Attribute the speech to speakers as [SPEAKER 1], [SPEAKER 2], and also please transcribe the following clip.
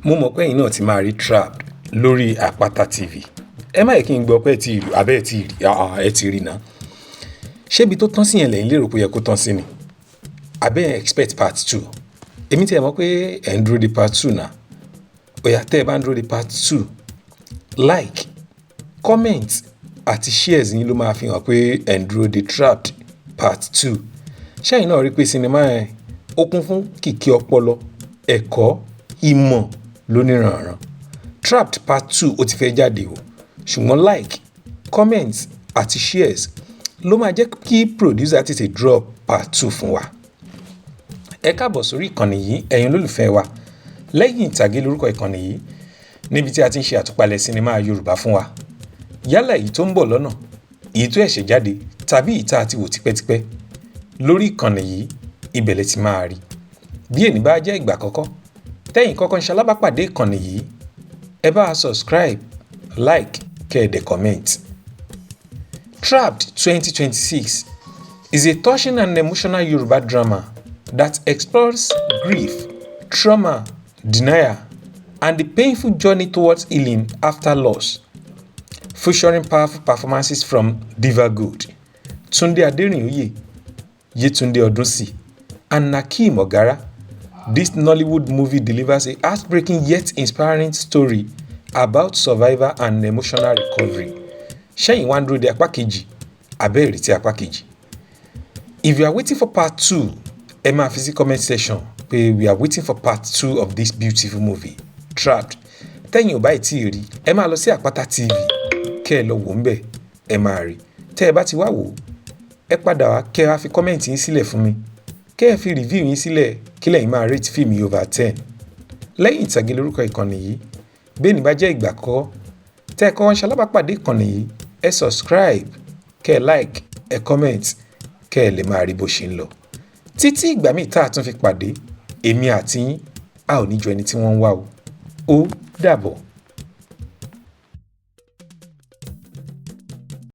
[SPEAKER 1] Mo mọ̀ pé ẹ̀yin náà ti máa rí Trapped lórí Àpáta TV. Ẹ má yẹ kí n gbọ́ pé ẹ ti rí abẹ́ ẹ ti rí, ẹ ti rí náà. Ṣébi tó tán sí yẹn lẹ́yìn lérò pé ó yẹ kó tán sí ni? Àbí ẹ expect part two? Èmi tí ẹ mọ̀ pé ẹ̀ ń dúró de part two náà. Ó yá, tẹ́ ẹ bá ń dúró de part two, like, comment àti shares yín ló máa fi hàn pé ẹ̀ ń dúró de Trapped part two. Ṣẹ́yìn náà rí pé sinimá yẹn ó kún fún kìkì ọpọlọ, ẹ̀kọ́, ìmọ̀ lóníranran? Trapped part two, ó ti fẹ́ jáde o, ṣùgbọ́n like, comment àti shares ló máa jẹ́ kí producer tètè drop part two fún wa. Ẹ káàbọ̀ sórí ìkànnì yìí, ẹ̀yin olólùfẹ́ wa. Lẹ́yìn Ìtàgé lórúkọ ìkànnì yìí, níbi tí a ti ń ṣe àtúpalẹ̀ sinimá Yorùbá fún wa, yálà èyí tó ń bọ̀ lọ́nà, èyí tó ṣẹ̀ṣẹ̀ jáde tàbí èyí tá a ti wò tipẹ́tipẹ́. Lórí ìkànnì yìí, ibẹ̀ lẹ ti máa rí. Bí èní bá jẹ́ ìgbà àkọ́kọ́ tẹ́yìn kọ́kọ́ ń ṣalábàápàdé ìkànnì yìí, ẹ bá a subscribe, like, kẹ́ ẹ dẹ̀ comment. Trapped 2026 is a touching and emotional Yoruba drama that explores grief, trauma, denial, and the painful journey towards healing after loss. Featuring powerful performances from Diva Gold, Tunde Aderinoye, Yetunde Odunsi, and Nakim Ogara, this Nollywood movie delivers a heartbreaking yet inspiring story about survival and emotional recovery. Ṣẹ́yìn wá ń dúró de apá kejì, àbẹ́ ìrètí apá kejì? If you are waiting for part two, ẹ máa fi sí comment section pé we are waiting for part two of this beautiful movie, Trapped. Tẹ́yìn ò báyìí tí ì rí, ẹ máa lọ sí Àpáta TV, kẹ́ ẹ lọ wò ń bẹ̀, ẹ máa rí. Tẹ́ ẹ bá ti wá wò ó, ẹ padà wá, kẹ́ ẹ wá fi comment yín sílẹ̀ fún mi, kẹ́ ẹ fi review yín sílẹ̀, kí lẹ́yìn máa rate fíìmù yìí over 10. Lẹ́yìn Ìtàgé lórúkọ ìkànnì yìí. Bẹ́ẹ̀ ní bá jẹ́ ìgbà àkọ́kọ́ tẹ́ ẹ kọ́kọ́ ń ṣalábàápàdé ìkànnì yìí, ẹ subscribe, kẹ́ ẹ like, ẹ comment, kẹ́ ẹ lè máa rí bó ṣe ń lọ. Títí ìgbà míì tá a tún fi pàdé, èmi àti yín, a ò ní jọ ẹni tí wọ́n ń wá o. Ó dàbọ̀.